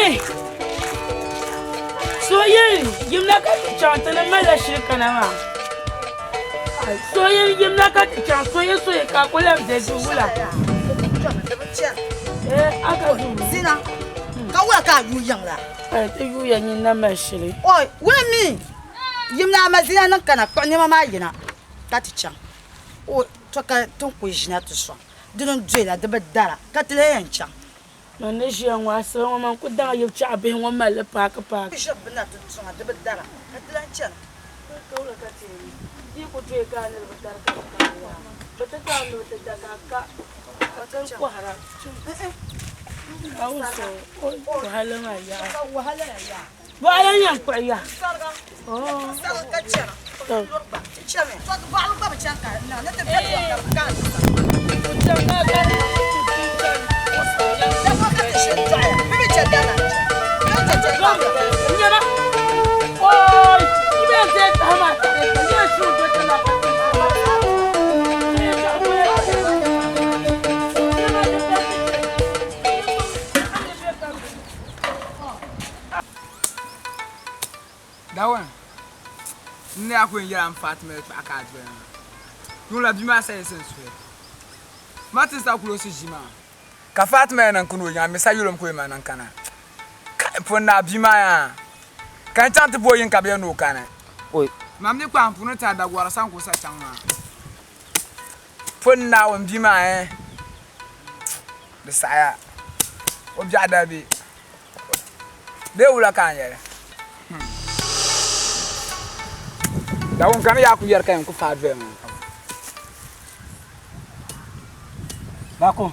Suhuyi! Suhuyi! Yimna ka ti chaŋ ti ni malila shili kana maa. Suhuyi yimna ka ti chaŋ suhuyi suhuyi ka a ku lahi be duu wula. Eh, a ka duu. Zina, ka wula ka a yuui yiŋ la? Eh, ti yuuya nyin na mali shili. Oi, wula mi? Yimna a ma zina niŋ kana kpuɣi nɛma maa yina ka ti chaŋ. Oi, to ka ti ni kuli ʒina ti sɔŋ. Dini n-doya la, di bi dara ka ti lahi yɛn chaŋ. Man ni ʒiya ŋɔ, asiba ŋɔ man ku daŋ yibu chaɣu bihi ŋɔ mali li paaki paaki. Ʒiri bɛ na ti tuŋa, di bi dara ka ti lahi chana. Ka wula ka ti yɛn niŋ? Di yi ku doya ka a ni di bi dari ka di kana yaa, bɛ ti zaŋ ni bɛ ti da ka a ka ka ti kɔhira. A wum so o wahala maa yaɣi. Bɔɣili n-yɛn kpuɣi ya. Dawan, n ni yaa ku yɛn yɛla n Fatima yɛltɔɣa ka a doya maa. Yuŋ la bia maa saɣisi n suhi. Ma ti sa kuloosi ʒii maa. Ka Fatima yɛn niŋ kani o yiŋa, mi sa yulimi ka o yɛn mali niŋ kana. Kai, pun naa bia maa yaa. Ka n chaŋ ti bo o yiŋ ka bɛ yɛn ni o kani. Mam ni kpahi m puuni ti a dagɔra sani ka o sa chaŋ maa. Pun Naawuni bia maa ɛɛn, di saɣiya o biɛɣu daa be. Bee wula ka a ni yɛli? Dawuni ka ni yaa ku yɛri ka yɛn ku faai doya maa. Baako,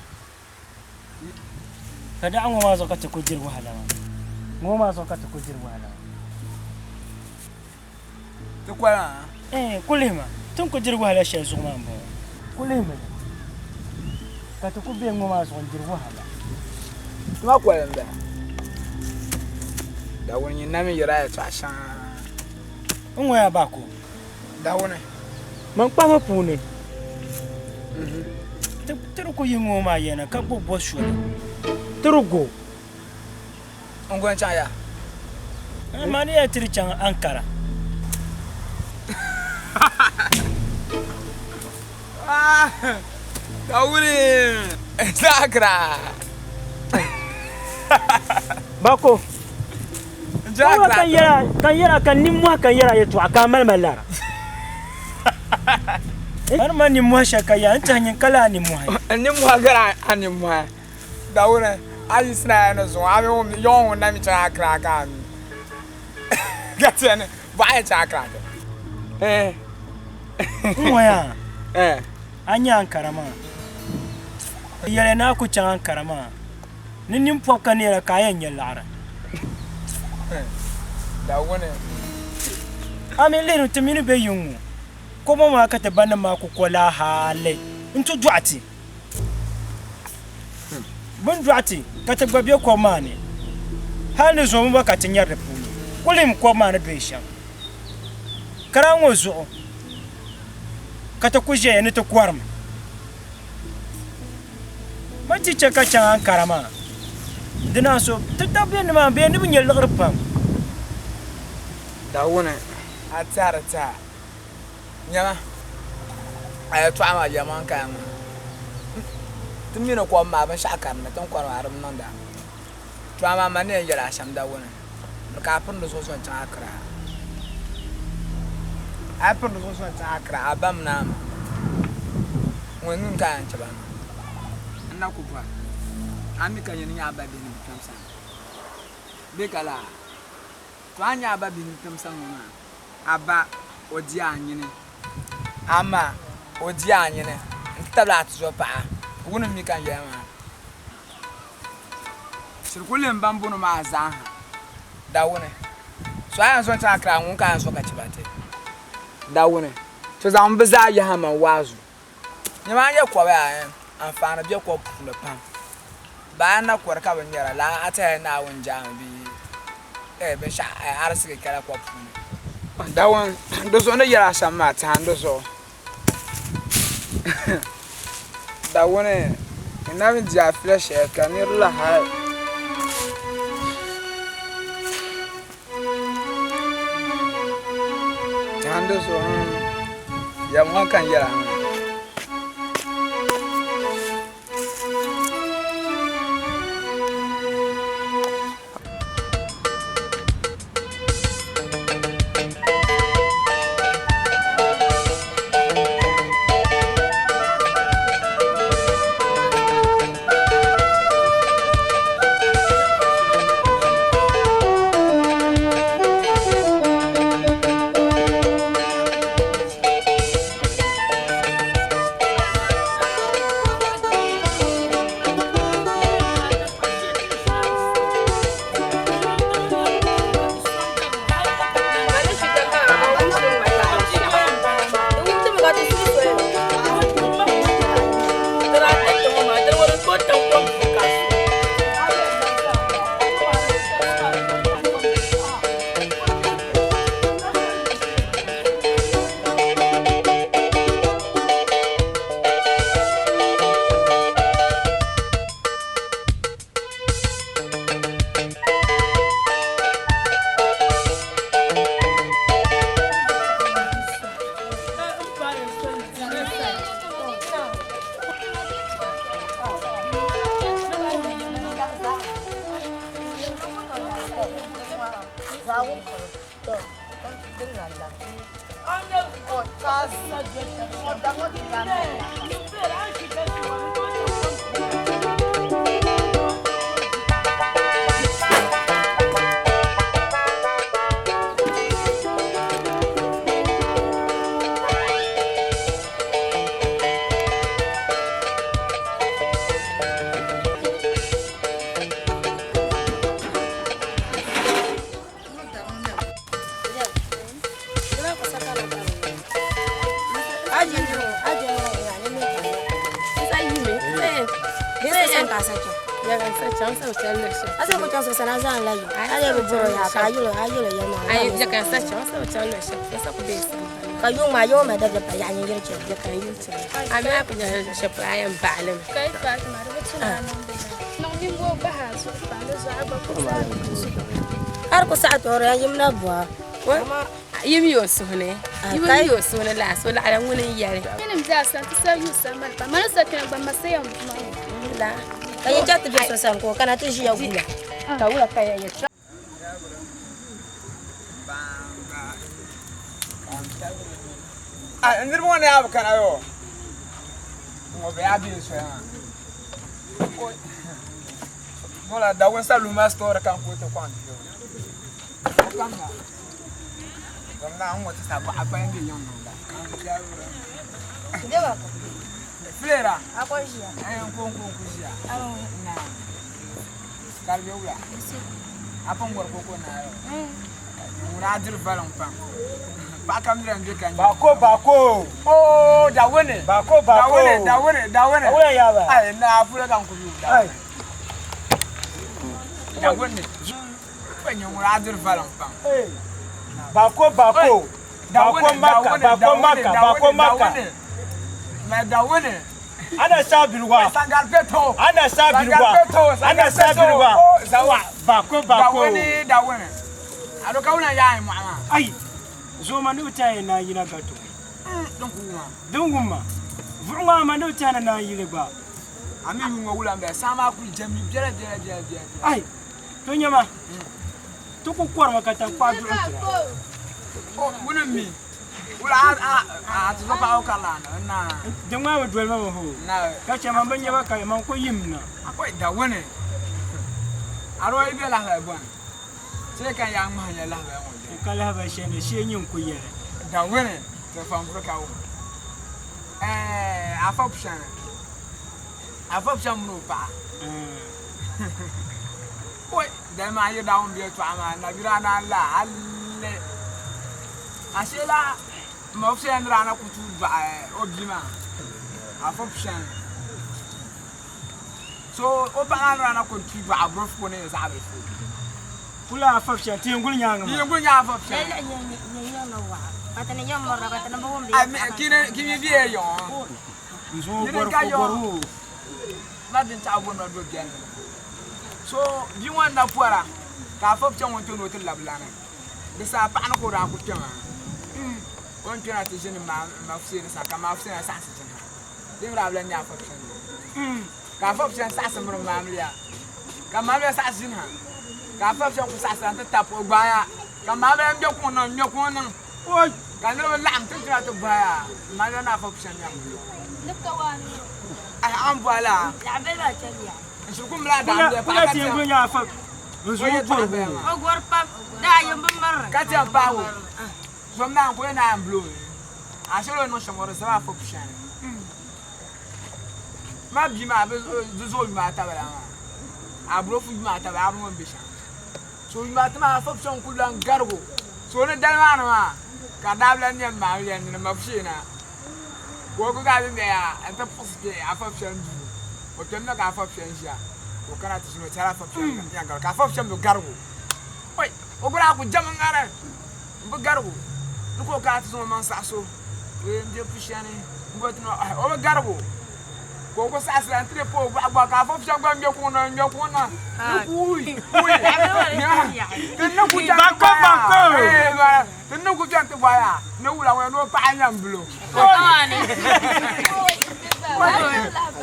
ka daɣu ŋɔ maa zuɣu ka ti ku diri wahala maa. Ŋɔ maa zuɣu ka ti ku diri wahala maa. Ti koli maa? Ɛɛn, ku lihi ma. Ti ni ku diri wahala shɛli zuɣu maa m-bɔŋɔ. Ku lihi ma ka ti ku be ŋɔ maa zuɣu n-diri wahala. Ti ma koli m-bala. Dawuni nyin na mi yɛri a yɛtɔɣa shɛŋa. N ŋɔya baako. Dawuni. Man kpahima puuni. Ti di ku yi ŋɔ maa yɛna ka gbubi bɔ soli. Ti di go. N go n-chaŋ ya? Mani ya tiri chaŋ Ankara. Dawuni Accra. Bako. Kan yɛra kan yɛra ka nimmohi kan yɛra yɛltɔɣa ka a mali ma lara. A ni mali nimmohi shɛli ka yaa n tiɛhi nyin ka laa nimmohi. N nimmohi gari a nimmohi. Dawuni, a yi sina ya ni zuŋɔ, a mi ŋun mi yɔŋɔ ŋun na mi chaŋ Accra ka a mi. Ka ti yɛli ni bɔɣa yɛn chaŋ Accra ti. Eh. N ŋɔya, Eh. a nya Ankara maa. Yɛliya ni a ku chaŋ Ankara maa ni nini pɔbi ka neera ka a yɛn nya liɣiri. Dawuni. A mi lihiri ti mini be yiŋ ŋɔ, koma maa ka ti banim maa ku ko laa hali nti dɔɣi ti. Bɛ ni dɔɣi ti ka ti gba be kɔbu maa ni, hal ni zombu gba ka ti nyari di puuni. Kulim kɔbu maa ni doyi shɛm. Kara ŋɔ zuɣu ka ti ku ʒiɛya ni ti kɔrimi. Bɛ ti chɛ ka chaŋ Ankara maa, dina n-so ti tab be nimaani bee ni bɛ nya liɣiri pam. Dawuni, a tɛhiri tɛha. Nyama, a yɛtɔɣa maa yɛlimaŋli ka a ŋmahi. Ti mi ni kom maa binshɛɣu ka di ni, ti ni kɔri maa di bi niŋda. To amaa man ni yɛn yɛli a shɛm dawuni, ni ka a piri di zuɣu zaŋ chaŋ Accra. A yi piri di zuɣu zaŋ chaŋ Accra, a ba mini a ma ŋun nuu ka a yɛn chɛ ba maa. N na ku bɔri a mi ka nyɛ ni nyɛ a ba bihi ni bi kpɛm sani bee ka laa? To a ni nyɛ a ba bihi ni bi kpɛm sani ŋɔ maa, A ba, o di a nyini. A ma, o di a nyini. N-ti tabili a tizɔpaɣa. Wuni m-mi ka n yɛli maa. Shiri ku lihi m ba m-bɔno maa zaa ha. Dawuni, So a yɛn zo n-chaŋ Accra ŋun ka a yɛn so ka chɛ ba ti. Dawuni, To zaŋmi bɛ zaa yaha man waazu. Nyama a nyɛ kɔba yaa anfaani be kɔbu puuni pam. Baa na kɔri ka bɛ ŋmɛra laa a tɛhili Naawuni jaami bee binshɛɣu ariziki kala kɔbu puuni. Dawuni, Di zuɣu ni yɛli a shɛm maa tɛha n-di zuɣu. Dawuni, N na mi di a fila shɛli ka nir la hal. An di so yɛm ŋɔ ka n yɛra. Ka yuŋ maa yuŋ ma dabili pa yaɣa nyini yiri chɛli. A di ku saɣi ti o di yɛn yimla bɔha. Yim yi o suhu ni. Yi bi yi o suhu ni laa so laɣila ŋuni n-yɛli. Ka yi chaŋ ti be so sani ka o kana ti ʒiya gula. Ka wula ka ya yɛli? A niriba ŋɔ ni yaa bi kana yɔ ŋɔ bɛ yaa bɛ soya maa ŋɔ la dawun sa luma story kan ku ti kɔŋ ti o kam na dɔm na ŋɔ ti sa bɔɣa kpani bɛ yiŋ niŋda filera n ko n ko n ku ʒiya na ka di bɛ wula a pun bɔri koko na yɔ ŋuna a diri valiŋ pam paɣa kam dira n bɛ ka nyɛ Bako bako. Oh, dawuni. Bako bako. Dawuni, dawuni, dawuni. Awula yaba. Ai, na afura kan kubi. Ai. Dawuni. Pa nyɛ ŋuna a diri valiŋ pam. Hey. Bako bako. Bako maka, bako maka, bako maka. Ma dawuni. Ana sa bilwa. Sangar peto. Ana sa bilwa. Ana sa bilwa. Zawa. Bako bako. Dawuni, dawuni. Ado ka wuna yaa mu ama. Ai. Zoma ni utaye na yina gato. Don ku ma. Din wumma. Vuɣu ma ni utaye na yili gba. Ami yunga wula mbe sama ku jami biɛla biɛla biɛla biɛla. Ai. To nyama. To ku kɔrima ka tankpaɣu duɣu tira. Oh, wuni mi. Wula a a a ti zo paɣa ka la na. Din ŋmaa bi doli ma mi ho. Na. Ka chɛ man bi nyaba ka man ku yim na. Akwai dawuni. Aro yi bɛ lahabali bɔni. Sai kan yaa ŋmahi nyɛ lahabali ŋɔ N ka lahabali shɛli ni shee nyin ku yɛli. Dawuni ti fanfuri ka wum. Ɛɛ afa pushani. Afa pushani mini o paɣa. Oi dali maa yi daa wum bɛ yɛltɔɣa maa nabira naan la halli. Ashee la ma pushani ni daa na ku tuui dɔɣi o bia maa afa pushani. So o paɣa maa ni daa na ku tuui dɔɣi aburɔfu ni zaɣ bilifu. Kula afa pushani ti yɛn guli nyaanga Ti maa. yɛn guli nyaanga afa pushani. Kimi biɛ yɔŋ. N zuŋɔ Yiri bɔri ka ko yɔŋ. bɔri o. Na din taɣa bɔri na do biɛni. So bia ŋɔ na pɔra ka afa pushani ŋɔ n-to ni o ti labi lana. Di saha paɣa ni ka o daa ku kpɛ maa. O ni kpɛna ti ʒini ma Fuseeni sani ka ma Fuseeni saɣisi ʒini ha. Di mi daa bi lan nyɛ Afa Piɛlli. Ka Afa Piɛlli saɣisi miri Maamliya. Ka Maamliya saɣisi ʒini ha. Ka Afa Piɛlli kuli saɣisi nti tabi o gbaaya. Ka Maamliya ŋme kuŋ niŋ, ŋme kuŋ niŋ. Ka niriba laɣim ti kpɛna ti bɔhi a, Maamliya ni Afa Piɛlli nyam bolo? Ahi, a ni bɔhi laa? N shiri ku mali a daamliya paɣa ka ti yɛn Ka ti yɛn paagi o. Zom naa n-kuli naan bili o ni a shɛli o ni niŋ shɛm o di zaba afa pushani. Ma bia maa bi di zuɣu yuma ata bala maa a burofu yuma ata bala a bi ŋɔ n be shɛm so yuma ata maa afa pushani kuli lan garigu so ni dali maa ni maa ka di daa bi lan nɛm maa yɛn nini ma fushee na ka o gbubi a mi mɛya n ti puɣisi kpe afa pushani duu o kpɛmina ka afa pushani ʒiya ka o kana ti ʒini o tɛhiri afa pushani yɛn garigu ka afa pushani bi garigu oi o gba daa ku jɛmi ŋari M bi garigu ni ka o kana ti zaŋ o maŋ saɣi so bee n-be pushani m-bo ti ni o bi garigu ka o ku saɣisira nti di pa o gɔɣu gba ka afa shɛba gba ŋme kuŋ na ŋme kuŋ na ni kuui kuui ti ni ku chaŋ ti bɔhi a ti ni ku chaŋ ti bɔhi a ni wula ŋɔ ni o paɣa nya m-bili o.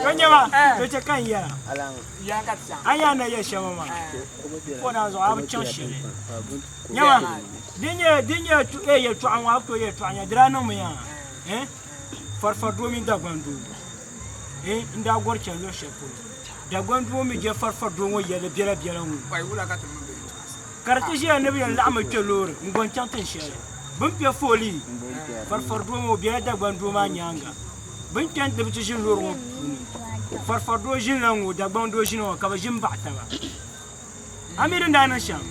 Ka nyɛ ba, to chɛ ka n yɛra, a ni yaa na yɛli shɛm maa, o daa zuɣu a bi chaŋ shɛli. Nyama, din nyɛ din nyɛ eh, yɛltɔɣa ŋɔ a bi tooi yɛltɔɣa nya di daa niŋmi yaa eh, farifari doo mini Dagbaŋ doo eh, n daa gɔri chani luɣ shɛli polo. Dagbaŋ doo mi je farifari doo ŋɔ yɛlli biɛla biɛla ŋɔ. Ka di ti ʒiya ni bɛ yɛn laɣimmi kpe loori n-gɔn chaŋ tin shɛli. Bɛ ni kpe foolii, farifari doo ŋɔ o bela Dagbaŋ doo maa nyaaŋa. Bɛ ni kpe nti bi ti ʒini loori ŋɔ puuni, farifari doo ʒinila ŋ-ŋɔ, Dagbaŋ doo ʒini ŋɔ ka bɛ ʒini baɣi taba. A mi din daa niŋ shɛm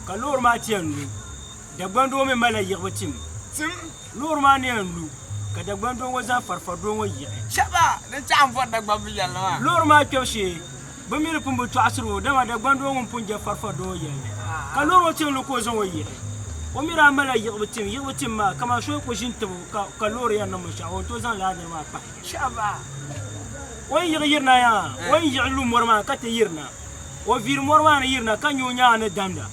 ka loori maa ti yɛn lu, Dagbaŋ doo mi malila yiɣibu tim. Loori maa ni yɛn lu ka Dagbaŋ doo ŋɔ zaŋ farifari doo ŋɔ yiɣi. Loori maa kpɛbu shee, bɛ mi di pun bi tɔɣisiri o, dama Dagbaŋ doo ŋun pun je farifari doo ŋɔ yɛlli. Ka loori ŋɔ ti yɛn lu ka o zaŋ o yiɣi. O mi daa malila yiɣibu tim, yiɣibu tim maa kaman so yi ku ʒini tibu ka loori yɛn niŋ binshɛɣu, o ni tooi zaŋ lala nira maa pahi. O ni yiɣi yirina yaa, o ni yiɣi lu mɔri maa ni ka ti yirina. O viiri mɔri maa ni yirina ka nya o nyaaŋa ni damda.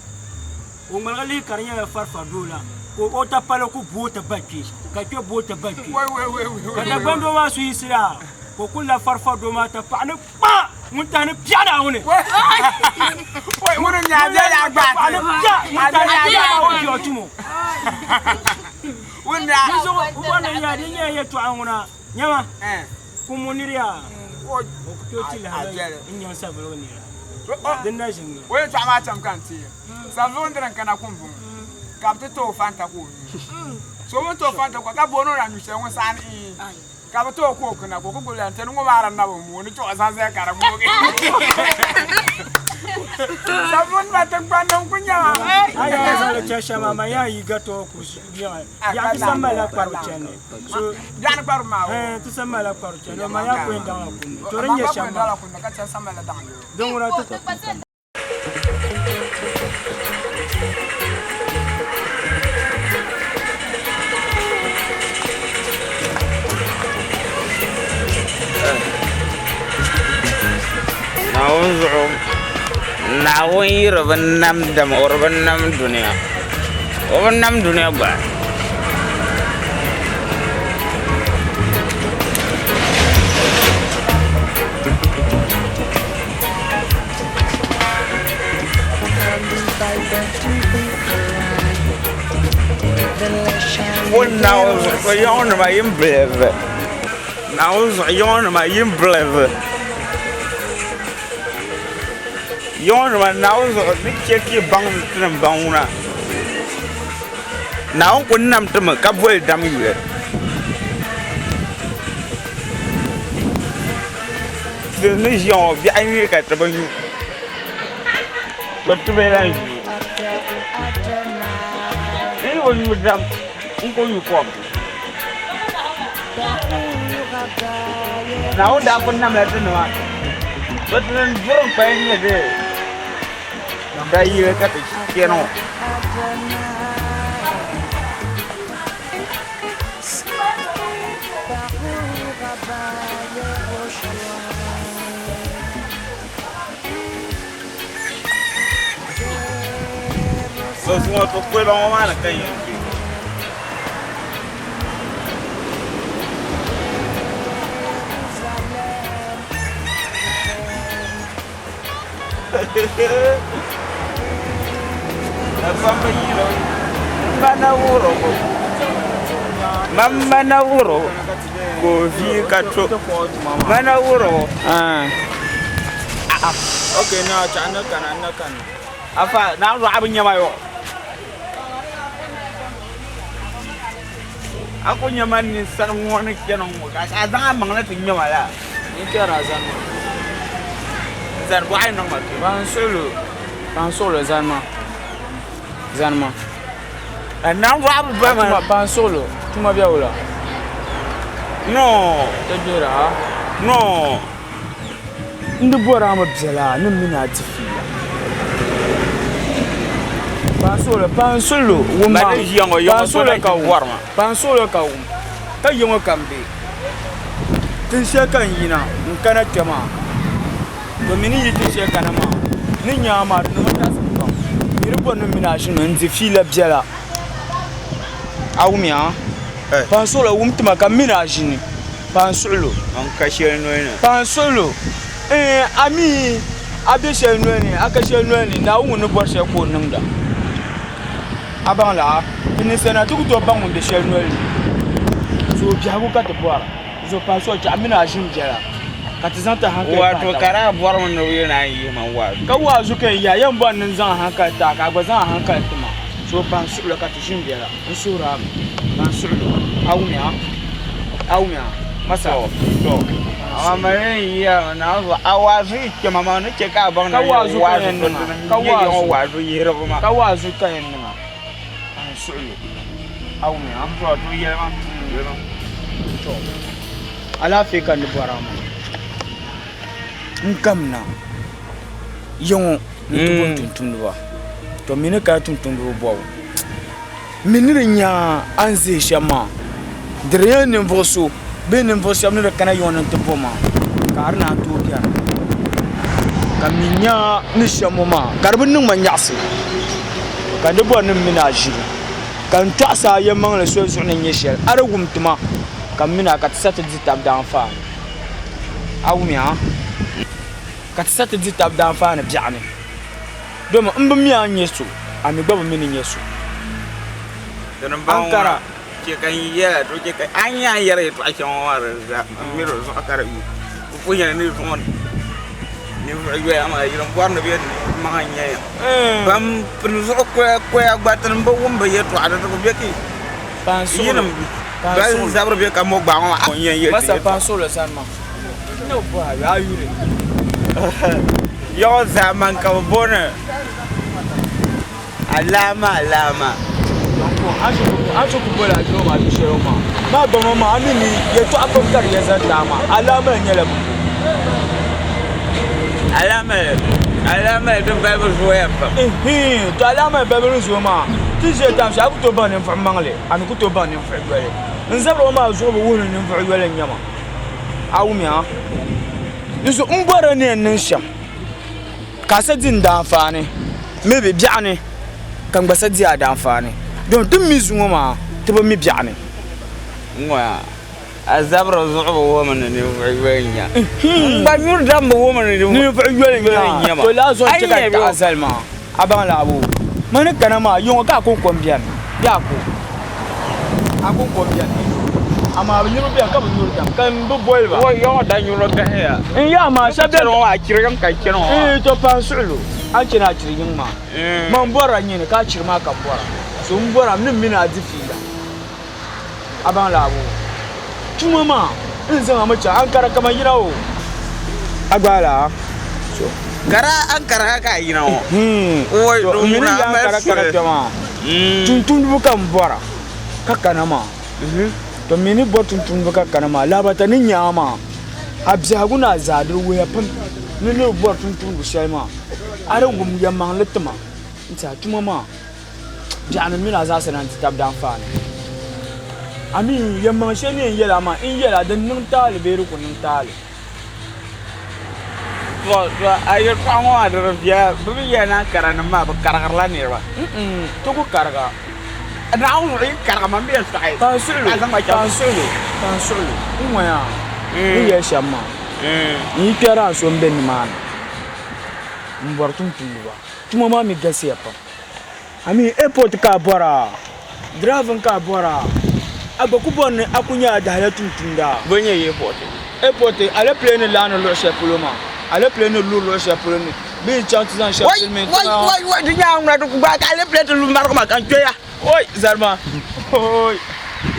O ŋmaligi lihi ka di nyɛla farifari doo la ka o tapali ku booi ti ba kpe, ka kpe booi ti ba kpe. Ka Dagbaŋ doo maa suhi yiɣisi yaa ka o kuli la farifari doo maa tapaɣa ni kpa! Ŋun tahi ni piɛɣu Naawuni. Tapaɣa ni piɛɣu! Ŋun tahi ni piɛɣu Naawuni piɛɣu tumo. Dinzuɣu n bɔri ni n yɛli din nyɛla yɛltɔɣa ŋuna. Nyama, kum ŋɔ niriya, o ku tooi ti lahabali n-nyaŋ savelugu nira. Din na ʒi n-niŋ. O yɛltɔɣa maa cham ka n ti savelugu nira n-kana Kumbuŋ ka bɛ ti ti o Fanta ka o nyu. So bɛ ni ti o Fanta ka booni o na nyu shɛli ŋun saɣi ni iin ka bɛ ti o ka o kuna ka o ku gbubi li n-ti ni ŋɔ maa di na bi mooi ni chuɣu zaŋ zali ka di moogi. Savelugu nima tiŋgbani ni n-ku nya ma. A yi yɛn zaŋ li chani shɛm maa, man yaa yi gariti o ku yaɣi. Yaɣi ti sa malila kparibu chani. So Yaɣi kparibu maa o. Ɛɛn ti sa malila kparibu chani. Man yaa ku yɛn daŋla kunni. To din nyɛ shɛm maa. Din ŋuna ti. Naawuni zuɣu Naawuni yi di bi nam dama o di bi nam dunia o bi nam dunia gba. Naawuni zuɣu yiŋnima yi bilivi Naawuni zuɣu yiŋnima yi bilivi yiŋnima Naawuni zuɣu ni chɛ ka yi baŋ ti ni baŋ ŋuna Naawuni ku nam ti mi ka boli dam yuli. Ti ni ʒiya ŋɔ biɛɣu nyuli ka ti bi nyu to ti bi lahi nyu n yi bi nyu dam n ku nyu kom Naawuni daa pun namla ti nima to ti ni duri n kpali nyɛ dee dayili ka ti chani ŋɔ. So zuŋɔ to koliba ŋɔ maa ni ka n yɛn kpe. Mana wuro ka o vie ka to mana wuro Okay, na cha na kana na kana. Afa na zo abin yama yo. A ku nyama ni sar ŋɔ ni chani ŋɔ ka a zaŋ a maŋ na ti nyama la. Ni kɛra zani ma. Zani bɔɣa yi niŋ ma kpe. Ban suɣulo, ban suɣulo zani ma. Zani ma. A naŋ bɔɣa bi ba ma. Ban suɣulo, tuma bɛ wula. No. Ti gbera ha. No. N di bɔri a mi biɛla ni mini a di fiila. Ban suɣulo, ban suɣulo wum ma. Ba di ʒiya ŋɔ Ban so suɣulo na ka wum. bɔri ma. Ban suɣulo ka wum. Ka yi ŋɔ ka m be. Tin shɛli ka n yina n kana kpɛ maa. To mi ni yi tin shɛli kana maa ni nyaa maa di niŋ tasim pam. Yi di bɔri ni mini a ʒini n di fiila biɛla. A wumya? Ban suɣulo wum tima ka mini a ʒini. Ban suɣulo. N ka shɛli noli ni. Ban suɣulo. Ɛɛn a mi a be shɛli noli ni a ka shɛli noli ni Naawuni ŋun ni bɔri shɛli ka o niŋda. A baŋ la ti ninsal na ti ku tooi baŋ ŋun be shɛli noli ni. So biɛhigu ka ti bɔra. So paai so chɛ a mini a ʒini biɛla ka ti zaŋ ti hankali pahi Wato taba. ka daa bɔrimi ni bɛ yi naan yihi ma waazu. Ka waazu ka n yaha yɛn bɔri ni n zaŋ a hankali ti a ka a gba zaŋ a hankali ti ma. So pahi suɣulo ka ti ʒini biɛla n suhiri a mi. Pahi suɣulo a wumya a wumya masa. To amaa mali n yiya naa a waazu yi kpɛma maa ni chɛ ka a baŋ Ka ni waazu ka waazu yɛn niŋ a. Ka nyɛ yiŋɔ waazu. waazu yihiriba maa. Ka waazu ka yɛn niŋ a. Pahi suɣulo a wumya. To to yɛlima yɛlima. To alaafee ka n ni bɔri a maa n kamina yiŋɔ ni ti bɔri tumtumdiba to mi ni kana tumtumdiba bɔbu mi ni di nya a ni ʒɛ shɛm maa di di nyɛla ninvuɣu so bee ninvuɣu shɛba ni di kana yiŋɔ ni ti bo ma ka di naan tooi biɛni ka mi nya ni shɛm ŋɔ maa ka di bi niŋ ma nyaɣasi ka n di bɔri ni m mini a ʒili ka n tɔɣisi a yɛlimaŋli soli zuɣu ni nyɛ shɛli a di wum ti ma ka m mini a ka ti sa ti di tab daanfaani a wumya ka ti sa ti di tab daanfaani biɛɣuni domi m bi mi a ni nyɛ so a mi gba bi mi ni nyɛ so Dini m-bɔŋɔ Ankara. Chɛ ka n yɛla to chɛ ka a ni nya a ni yɛri yɛtɔɣa shɛŋa maa di zaa m mi di zuɣu ka di yi bi ku nyɛla ni zuɣu ninvuɣ yoya maa yili m-bɔri ni bɛ maŋa n-nyɛ ya. Ban pini zuɣu koya gba ti ni bi wum bɛ yɛtɔɣa di ku be ki yinim ban zabiri be ka mo gbaai ŋɔ maa n yɛn yɛli ti Masa yɛtɔɣa. paai suɣulo sani maa n ni bɔhi a yoo a yuli. Yɔɣu zaa man ka bɛ booni Alaama alaama. A so ku boli a doo maa du shɛli maa maa gba ŋɔ maa a mi ni yɛltɔɣa pam ka di yɛn zaŋ ti a maa alaama nyɛla bɛ bo. Alaama alaama di balibu zooya pam. To alaama balibu ni zooi maa ti ʒiya tam shɛli a ku tooi baŋ ninvuɣu maŋli a mi ku tooi baŋ ninvuɣu yoli n zabiri ŋɔ maa zuɣu bi wuhi ni ninvuɣu yoli n nyɛma a wumya di zuɣu n bɔrila ni yɛn niŋ shɛm ka a sa di n daanfaani maybe biɛɣuni ka n gba sa di a daanfaani domi ti ni mi zuŋɔ maa ti bi mi biɛɣuni. N ŋɔ yaa a zabiri zuɣu bi wuhimi ni ninvuɣu yoli n-nya. N gba nyuri dam bi wuhimi ni ninvuɣu yoli n-nya ma. To lala zuɣu n-chɛ ka n taɣi zali maa a baŋ laabu ma ni kana maa yiŋɔ ka a kɔŋko m-beni bee a ko a kɔŋko m-beni amaa niriba beni ka bi nyuri dam ka n bi boli ba. Wɔ yiŋɔ da nyuri gahiya. N yaa maa shɛba beni Chani ŋɔ a chiri yiŋ ka chani ŋɔ maa. Ee to paai n suɣulo a ni chani a chiri yiŋ maa man bɔrila nyini ka a chiri maa ka m bɔra so m bɔra ni m mini a di fiila a baŋ laabu tuma maa n zaŋ a mi chaŋ Ankara kaman yina o a gbaai la so Kara Ankara ha ka a yina ŋɔ. Woi to n mi ni yi Ankara kana kpɛ maa tumtumdiba ka m bɔra ka kana maa to m mi ni bɔri tumtumdiba ka kana maa lahabata ni nya a maa a biɛhigu ni a zaa di wuhiya pam ni ni bɔri tumtumdi shɛli maa a di wum yɛlimaŋli ti ma n-ti a tuma maa biɛɣuni mini a zaasa na nti tabi daanfaani. A mi yɛlimaŋ shɛli ni yɛn yɛl a maa, n yɛl a di niŋ taali bee di ku niŋ taali. To, to a yɛltɔɣa ŋɔ maa di di viɛla, bɛ mi yɛli ni Ankaranim maa bɛ karigirila niriba. Mm-mm, ti ku kariga. Naawuni zuɣu yi karigi ma m bi yɛn sɔɣi. Paai suɣilo, Ka zaŋ ma chaŋ. paai suɣilo, paai suɣilo. N ŋɔya ni yɛli shɛm maa, n yi kpɛri a so m-be nimaani. M bɔri tumtumdiba. Tuma maa mi galisiya pam. A mi airport ka a bɔra, driving ka a bɔra, a gba ku bɔri ni a ku nyɛla dahaya tumtumda. Bɔ n-nyɛ airport? Airport, alepile ni laani luɣ shɛli polo maa, alepile ni luri luɣ shɛli polo ni bɛ yi chaŋ ti zaŋ shɛba silimiin tiŋa. Wai, wai, wai, di nyɛla ŋuna di ku gbaai ka alepile ti lu marigu maa ka n kpɛya. Oi, Zarima, oi,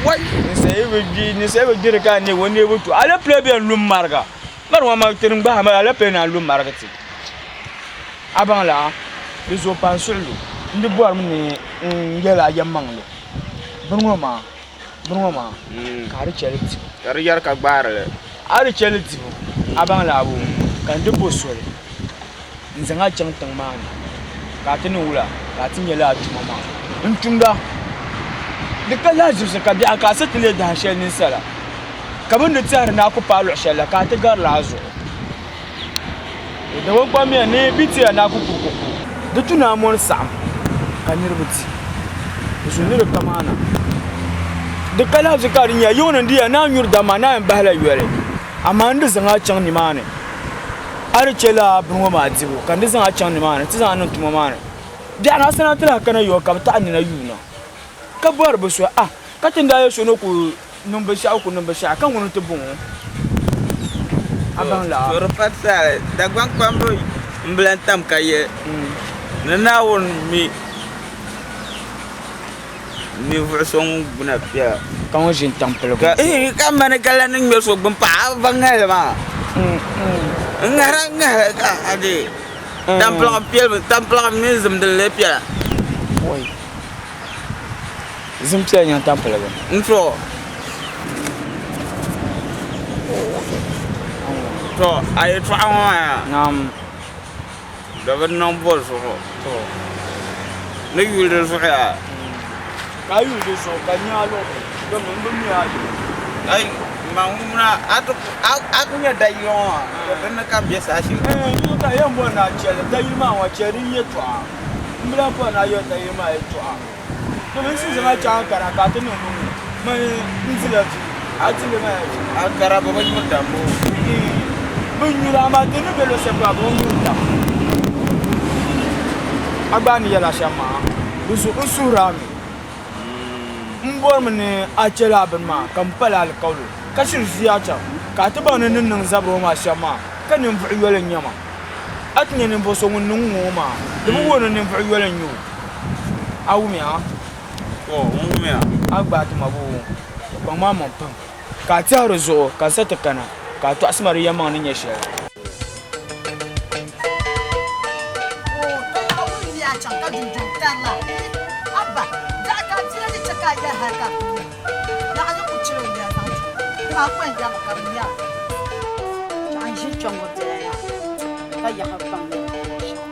wai, ninsal yi bi gbi, ninsal yi bi gbiri ka a neeg o neebu to, alepile bɛn lu m-mariga. Marigu maa ti ni gbahi ma alepile naan lu m-marigi ti. A baŋ la, di zooi paai n suɣilo. N di bɔrimi ni n yɛl a yɛlimaŋli. Bini ŋɔ maa, bini ŋɔ maa, ka a di chɛ li dibu. Ka di yɛri ka gbaari li. A di chɛ li dibu, a baŋ la boo, ka n di bo soli n-zaŋ a chaŋ tiŋ maa ni, ka a ti niŋ wula ka a ti nya lala tuma maa n-tumda. Di ka lahiʒibisi ka biɛɣu ka a sa ti leei dahin shɛli ninsala, ka bɛ ni di tɛhiri ni a ku paai luɣ shɛli la, ka a ti gari lala zuɣu. Dagbaŋ kpamiya ni bɛ ti ya ni a ku kuri kuɣu. Di tu ni a mɔni saɣim ka niriba di. Di su ni di kamaana. Di ka lahiʒi ka di nya yiŋ ni n-di ya ni a nyuri dam maa ni a yɛn bahila yoli. Amaa n di zaŋ a chaŋ nimaani. A di chɛ lala bini ŋɔ maa dibu ka n di zaŋ a chaŋ nimaani nti zaŋ a niŋ tuma maa ni. Biɛɣuni a sana ti lahi kana yɔ ka bɛ taɣi nina yuuna ka bɔri bɛ so. Ah! Ka ti ni daa yɛli so ni o ku niŋ binshɛɣu ku niŋ binshɛɣu ka ŋuni n-ti bɔŋɔ? A baŋ laa? To di pa taali, Dagbaŋ kpamba m-bi lan tam ka yɛli ni Naawuni mi ninvuɣ so ŋun gbuna piɛla. Ka ŋun ʒi n-tam piligu. Ka mani ka lan ni ŋme so gbuni paɣ a bi ŋahili maa. N ŋahira n-ŋahili ka a deei tampiligim piɛlibu, tampiligim mini zim din lee piɛla. Zim piɛla nyaŋ tampiligim. N to. To a yɛtɔɣa ŋɔ maa. Naam. Di bi niŋ bɔ zuɣu. To. Ni yuli di zuɣu yaa. Ka a yuli di zuɣu ka nya a luɣili domi m bi mi a yuli. Ai ma ŋuna a ku nya dayili ŋɔ maa to dinni ka m be saha shɛli. Ɛɛn n ka yɛn bɔri ni a chɛli dayili maa ŋɔ chɛli din yɛtɔɣa. M bi lahi bɔri ni a yɛli dayili maa yɛtɔɣa. Domi n si zaŋ a chaŋ Ankara ka a ti niŋ ni ŋɔ mani n dila duu a ti li maa ya ʒi. Ankara bɛ bi nyuri dam boo? Bɛ nyuri amaa ti ni be luɣ shɛli polo maa bɛ bi nyuri dam. A gba a ni yɛl a shɛm maa di zuɣu n suhir a mi. M bɔrimi ni a chɛ lala bini maa ka m pali alikauli ka shiri ʒi a chaŋ ka a ti baŋ ni n ni niŋ zabiri ŋɔ maa shɛm maa ka ninvuɣ yoli n-nyɛ ma. A ti nya ninvuɣ so ŋun niŋ ŋ-ŋɔ maa, di bi wuhi ni ninvuɣ yoli n-nyɛ o. A wumiya? To, n wumiya. A gbaai ti ma boo? Kpaŋ maa maŋ pam, ka a tɛhi di zuɣu ka n sa ti kana, ka a tɔɣisi ma di yɛlimaŋ ni nyɛ shɛli. O, ka a wumiya a chaŋ ka dundɔŋ tari la? Abba, daɣu ka a bia ni chɛ ka a yɛli hal ka a ku nya. Naɣ yi ku chɛ o nya zaŋ ti dama a ku yɛn yɛrimi ka bɛ nya a. Paɣa n-ʒi kpe ŋɔ bela yaa ka yaɣi kpaŋ ni shɛm.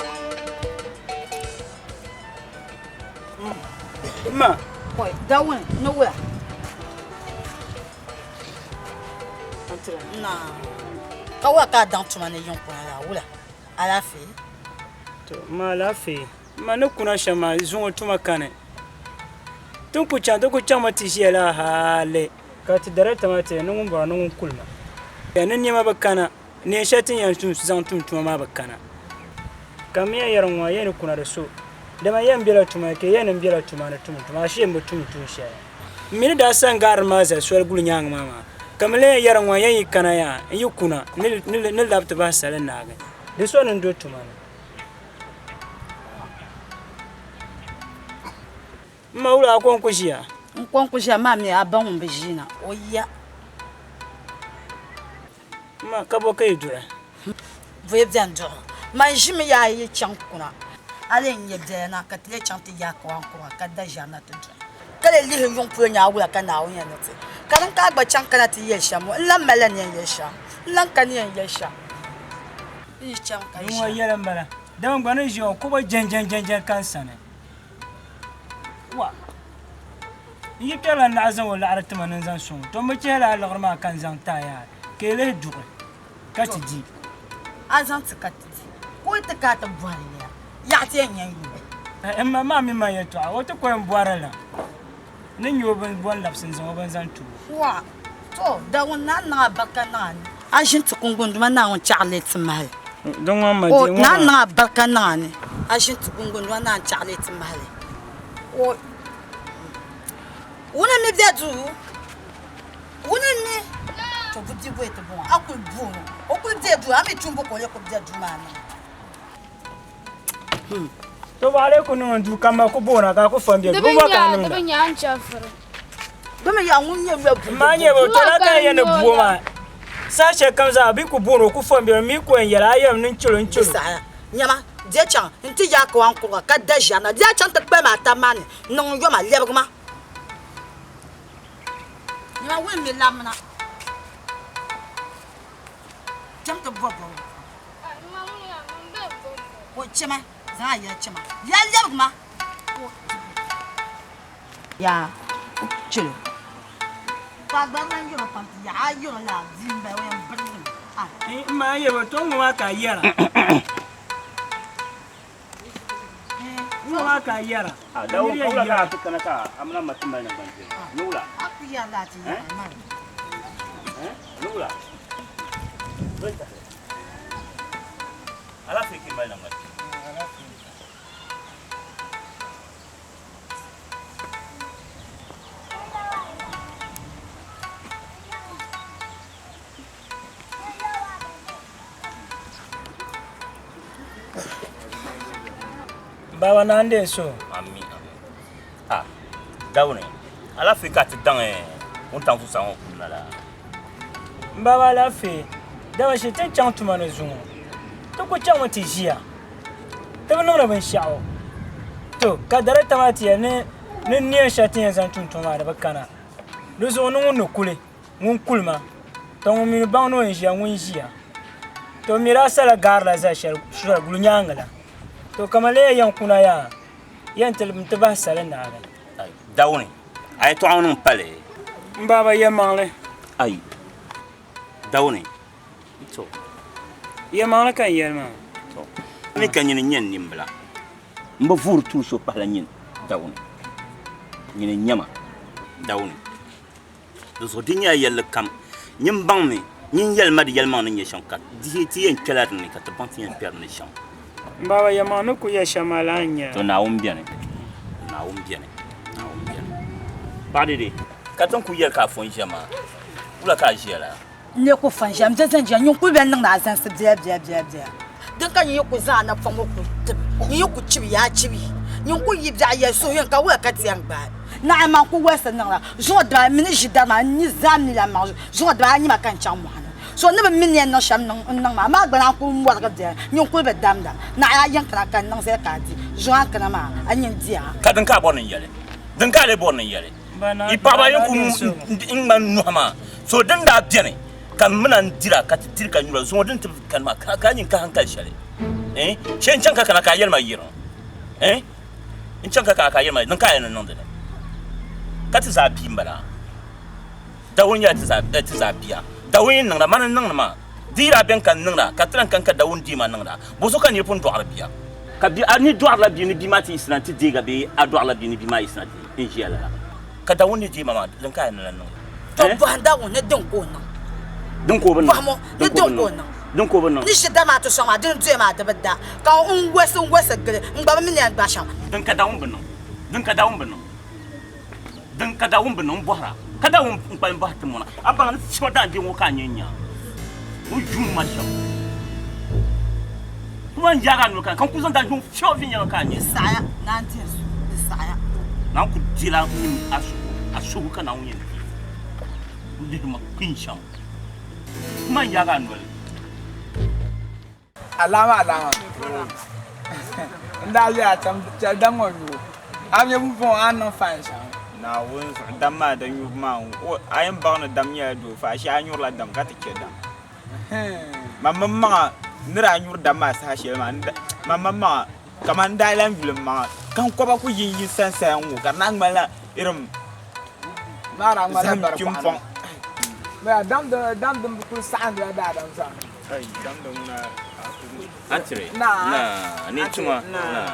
Ma. Oi, Dawuni, ni wula? Naa, ka wula ka a daŋ tuma ni yiŋ kuna yaa wula? Alaafee? To, ma alaafee. Ma ni kuna shɛm maa, zuŋɔ tuma kani. Ti ni ku chaŋ, ti ku chaŋmi ti ʒiya la hali ka ti darɛta maa ti yɛli ni ŋun bɔra ni ŋun kuli ma. Ni nɛma bi kana, neen shɛli ti ni yɛn zaŋ tum tuma maa bi kana. Ka m mi yɛn yɛri ŋ-ŋɔ, a yɛn ni kuna di so, dama yɛn bela tuma ni, ka yɛn ni bela tuma ni tum tuma, ashee m bi tum tuun shɛli. M mi ni daa sa n-gaari maa zali soli guli nyaaŋa maa maa, ka mi lee yɛn yɛri ŋ-ŋɔ, n yɛn yi kana yaa, n yi kuna, n ni labi ti bahi sali naagi. Di so ni n do tuma ni. M ma wula a ko n-ku ʒiya? N ko n-ku ʒiya maa mi a ba ŋun bi ʒiina o ya. M ma, ka bɔ ka yi duɣi? Voya bɛni duɣiri. Man ʒimi yaa yi chaŋ kuna, a lee n-nyɛ bɛla na ka ti lee chaŋ ti yaai kawaankuruga ka da ʒiɛri na ti duɣi. Ka lee lihi yuŋ polo nya a wula ka Naawuni yɛn niŋ ti. Ka din ka a gba chaŋ kana ti yɛli shɛm ŋɔ, n lan malila ni yɛn yɛli shɛm. N lan ka ni yɛn yɛli shɛm. N yi chaŋ ka Ŋɔ yɛla m-bala, dama gba ni ʒiya ŋɔ kuɣa jɛnjɛnjɛnjɛn ka n sani. Wa! N yi kpɛrila n naɣ zaŋ o laɣiri ti ma ni n zaŋ sɔŋ o, tɔ m bi chɛhi lala liɣiri maa ka n zaŋ ti a yaa, ka yi lihi duɣi ka ti di. A zaŋ ti ka ti di, ka o ti ka a ti bɔri li ya, yaɣa ti yɛn nya n-yuli. M ma maa mini ma yɛtɔɣa, o ti ko yɛn bɔri li la, n ni nya o bini bɔni labisi n-zaŋ o bini zaŋ ti o. Wa! To, Dawuni, naa niŋ a barika niŋ a ni. A ʒini ti kuŋguni duma Naawuni chaɣiri li ti mahili. Di ŋɔ ma O di ŋɔ naan maa. niŋ a barika niŋ a ni. A ʒini ti gungu nua naan chaɣ li ti mahi li. O Wuni mi be duu? Wuni mi? To bu di bɔi ti bɔŋɔ. A kuli booni o kuli be duu, a mi tumbu ka o lee kuli be duu maa ni. To ba lee ku niŋ n duu ka ma ku boona ka a ku fam be Di duu bi bɔ ka a nya, di niŋda? bi nya n chɛfiri. Di mi yaa ŋun nyɛ yoli M maa nyɛ bi to la ka n yɛn ni buo maa. Saha shɛli kam zaa bɛ ku booni o ku fam be mi ku yɛn yɛli a yɛm ni n chɛl o n chɛl o. Saha nyama di chaŋ nti yaai kawan kuriga ka da ʒiɛri na. Di chaŋ ti kpalim a tab maa ni niŋ n yoma lɛbigi ma. Nyama wuli mi labimina. Cham ti bɔbi bɔbigu. O chɛma, zaŋ a yɛli chɛma. Ya lɛbigi ma. Ya chɛlo. Ka a gba lan yɛl o pam ti yaɣi a yɛl o la bia m-bala o yɛn birigimi. M maa yɛl o, Tɔ ŋ-ŋɔ maa ka a yɛra. Ŋ-ŋɔ maa ka a yɛra. A daa wum ka wula ka a ti kana ka a mini a ma ti mali naŋgban kpeeni? Ni wula? A ku yɛrila a ti yɛra maa. Ni wula? Alaafee ka yi mali naŋgban kpeeni? Baba naa n-deei so. Ami, ami. Ah, Dawuni, alaafee ka a ti daŋ wuntaŋ zuɣusaa ŋɔ kuli na la? M baba alaafee, dama shee ti ni chaŋ tuma ni zuŋɔ, ti ku chaŋmi ti ʒiya. Ti bi niŋdi binshɛɣu. To, ka dareta maa ti yɛli ni ni neen shɛli ti ni yɛn zaŋ tum tuma maa di bi kana. Di zuɣu ni ŋun ni kuli, ŋun kuli ma. To ŋun mi ni baŋ ni o ni ʒiya, ŋun ʒiya. To mi daa sala gaarila zali shɛli shɛli guli nyaaŋa la. To kaman lee yɛn kuna yaa, yɛn ti n ti bahi sali naagi. Dawuni, a yɛtɔɣa ŋɔ niŋ pali. M baaba yɛlimaŋli. Ayi, Dawuni, To. Yɛlimaŋli ka n yɛli maa. To. Mi ka nyini n-nyɛ n nimbila. M bi vuuri tuui so pahila nyini Dawuni. Nyini n-nyɛ ma Dawuni. Di zuɣu di nyɛla yɛlli kam. Nyin baŋmi, nyin yɛli ma di yɛlimaŋ ni nyɛ shɛm ka dihi ti yɛn kpɛla di ni ka ti baŋ ti yɛn kpɛri ni shɛm. M baaba yɛlimaŋ ni ku yɛli shɛm maa laa n-nyɛ. To Naawuni beni. Naawuni beni. Naawuni beni. Paɣa dede, ka ti ni ku yɛli ka a fo n-ʒiya maa, wula ka a ʒiya laa? N lee ku fan ʒiya, m bɛ zani ʒiya, nyin kul bɛn niŋdi a zansi biɛla biɛla biɛla biɛla. Din ka nyin yi ku zaŋ a napɔŋ ŋɔ kul tib, nyin yi ku chibi yaa chibi, nyin ku yi biɛɣu yɛli suhuyini ka wula ka ti yɛn gbaai. Naɣi man ku wolisi niŋla zuŋɔ dibaa mini ʒi dari maa, n ni zaa mi la maŋ zuŋɔ dibaa ayi ma ka n chaŋ mɔɣu ni. So ni bi mi ni yɛn niŋ shɛm n niŋ maa, amaa gba naan kul mɔrigi biɛla, nyin kul bi damda. Naɣi a yɛn kana ka n niŋ zali ka a di, zuŋɔ a ni kana maa, a nyin di a. Ka din ka a bɔri ni n yɛli? Din ka a lee bɔri ni n yɛli? Yi paɣaba ayi n-ku ŋmani nuhi maa. So din daa beni ka m mina n-dira ka ti diri ka nyura zuŋɔ din ti kani maa ka a nyin ka hankali shɛli. Eh? Shee n-chaŋ ka kana ka a yɛli ma yiriŋ. Eh? N-chaŋ ka kana ka a yɛli ma din ka a yɛn ni niŋdi li. Ka ti zaa bia m-bala. Dawuni nyɛla ti zaa bia. Dawuni yi niŋda, mani n-niŋdi maa. Di yi daa beni ka n niŋda, ka ti lan kani ka Dawuni deei ma niŋda. Bɔzuɣu ka nir pun dɔɣiri bia? Ka bia, a ni dɔɣirila bia ni bia maa ti yiɣisina nti deeg a bee a dɔɣirila bia ni bia maa yiɣisina ti n-ʒiya lala? Ka Dawuni ni deei ma maa, din ka a yɛn ni lan niŋ? To bɔhim Dawuni ni din ka o niŋ. Din ka o bi niŋ. Bɔhim o ni din ka o niŋ. Din ka o bi niŋ. Ni ʒi da maa ti sɔŋ maa, din doya maa di bi da, ka n wolisi n-wolisi gili, n gba bi mi ni yɛn gbaai shɛm. Din ka Dawuni bi niŋ. Din ka Dawuni bi niŋ. Din ka Dawuni bi niŋ m-bɔhira, ka Dawuni n-kpalim bɔhi ti mɔna, A baŋ ni fiɛma daanbee ŋɔ ka a nya n-nya o yuun ma shɛm? Kuma n yaag a noli kana, ka n kul zaŋ daanbee ŋɔ fiɛma viɛnyɛliŋga ka a nya n-nya. Di saɣiya, Naa n-di n suhu, di saɣiya. Naawuni kul dila nyin a suhu, a suhu ka Naawuni yɛn di. N lihiri ma kpin shɛm. Kuma n yaag a noli. Alaama alaama n daa yɛla chɛli dam ŋɔ nyubu a nyɛ pumpɔŋɔ a ni niŋ fain shɛm. Naawuni zuɣu dam maa di nyubu maa a yɛn baŋ ni dam nyɛla doo faashee a nyurila dam ka ti chɛ dam. Man maŋmaŋa ni daa nyuri dam maa saha shɛli maa man maŋmaŋa kamani n daa lahi yuli n maŋa ka n kɔba ku yinyi sansaya n-ŋɔ ka di naan ŋmanila irin zahim kpimpɔŋ. Dam din bi kuli saɣindila daadam zaa. Antire, na, ni tuma, na,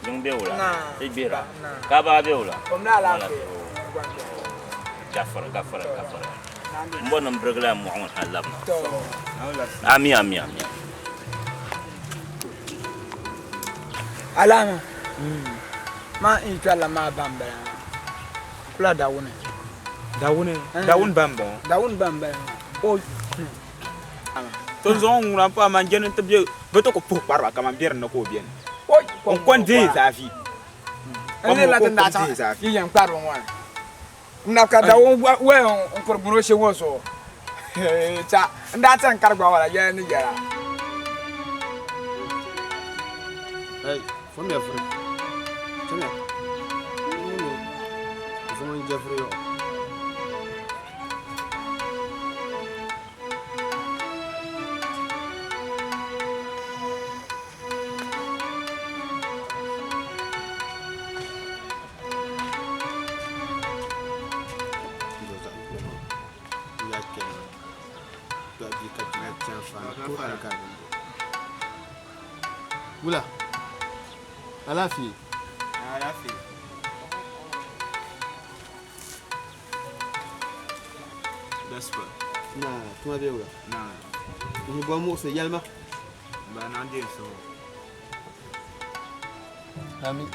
yiŋ be wula, ti gbihira, ka baa be wula, gafara, gafara, gafara, m bo ni m birigila mɔɣu ŋɔ hal labina. Ami, ami, ami. Alama maa n yi kpɛrila maa ba m-bala maa. Kula Dawuni. Dawuni? Dawuni ba m-bɔŋɔ? Dawuni ba m-bala maa. O To n zaŋ o ŋuna m-paai man jɛni nti be bɛ ti ku puhi kpariba kaman be dinni ka o beni. N ko n-deei zaafi. N lihirila ti ni daa chaŋ yi yɛn kpariba ŋɔ ni. N nabi ka Dawuni waya n-kuri gbuni o shee ŋɔ zuɣu. Cha n daa chaŋ kari gba wala yɛla ni yɛla. Hey, fomya vuri. Chamiya. Zuŋɔ n-je vuri yɔɣɔ. Wula alaafee alaafee Daspa. Na tuma bɛ wula Na. N bɔ muɣisi yɛlima Ba na n-deei suhu. Ami.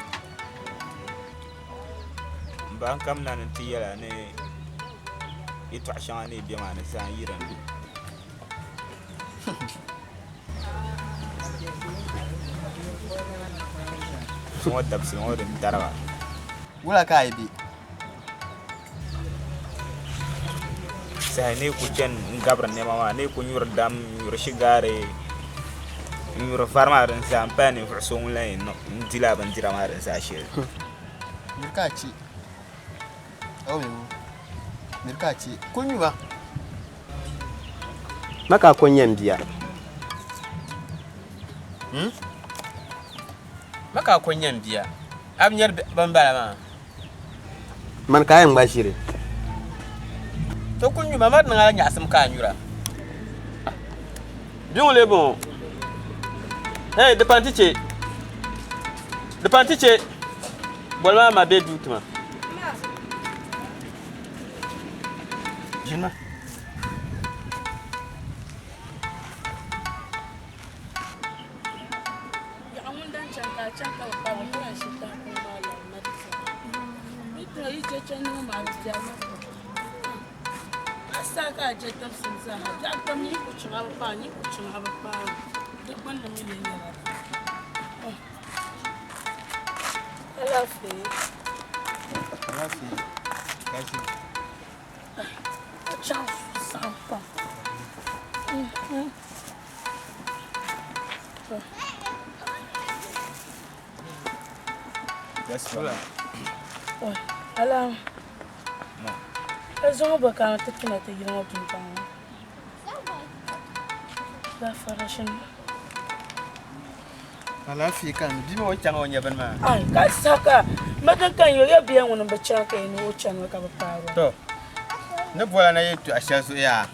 M ba n kamina ni n ti yɛl a ni yɛtɔɣ shɛŋa ni yi be maa ni zaa n yi di ni. Zuŋɔ dabisili ŋɔ din tariga. Wula ka a yi be? Saha ni yi ku chani n-gabiri nɛma maa ni yi ku nyuri dam n-nyuri shigaari n-nyuri vari maa din zaa m-paya ninvuɣ so ŋun lan yɛn dila bindira maa din zaa shɛli. Miri ka a che. A mi miri ka a che. Kul nyuma. Ma ka a ko n-nyɛ m bia? Hmm? Ma ka a ko n-nyɛ m bia? A bi nyari bambala maa? Mani ka a yɛn ŋma ʒiri. To ku nyu ma, mari niŋ a nyaɣisim ka a nyura. Bia ŋɔ lee bɔŋɔ. Hey, di pa nti che. Di pa nti che. Boli maa ma bee duu ti ma. Ʒini ma. Yaɣa ŋun dan chaŋ ka a chaŋ ka bi kpabi o ka ʒi tahapɔŋ maa labi na ti zaa. Yi tiŋa yi je chandi ŋɔ maa di biɛri mi pam. A saha ka a je tabsim zaaha biɛɣu pam yi ku chaŋ a bi paai yi ku chaŋ a bi paai di gbunni mi lee nyɛla dini. Alaafee. Alaafee. A chaŋ saɣim pam. Alaama ka zaŋ ba kana ti tima ti yili ŋɔ pumpɔŋɔ ŋɔ gaafara shini Alaafee ka ni bia maa o chaŋ o nya bini maa. Ai ka saha ka ma din ka n yo ya bia ŋuni bi chaŋ ka yi ni o chanimi ka bi paagi o. To ni bola na yɛltɔɣa shɛli zuɣu yaa.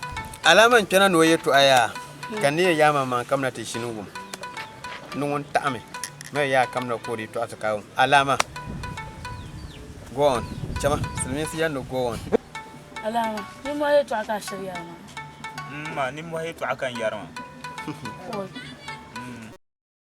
Alaama n kpɛna ni o yɛltɔɣa yaa ka n ni yɛn yaa maŋmaŋ kamina ti ʒini wum ni ŋun taɣimi ma yɛn yaa kamina ka o dii tɔɣisi ka wum. Alaama go on chama silimiinsi yɛli ni go on. Alaama nimmohi yɛltɔɣa ka a shiri yɛri maa. M ma nimmohi yɛltɔɣa ka n yɛri maa.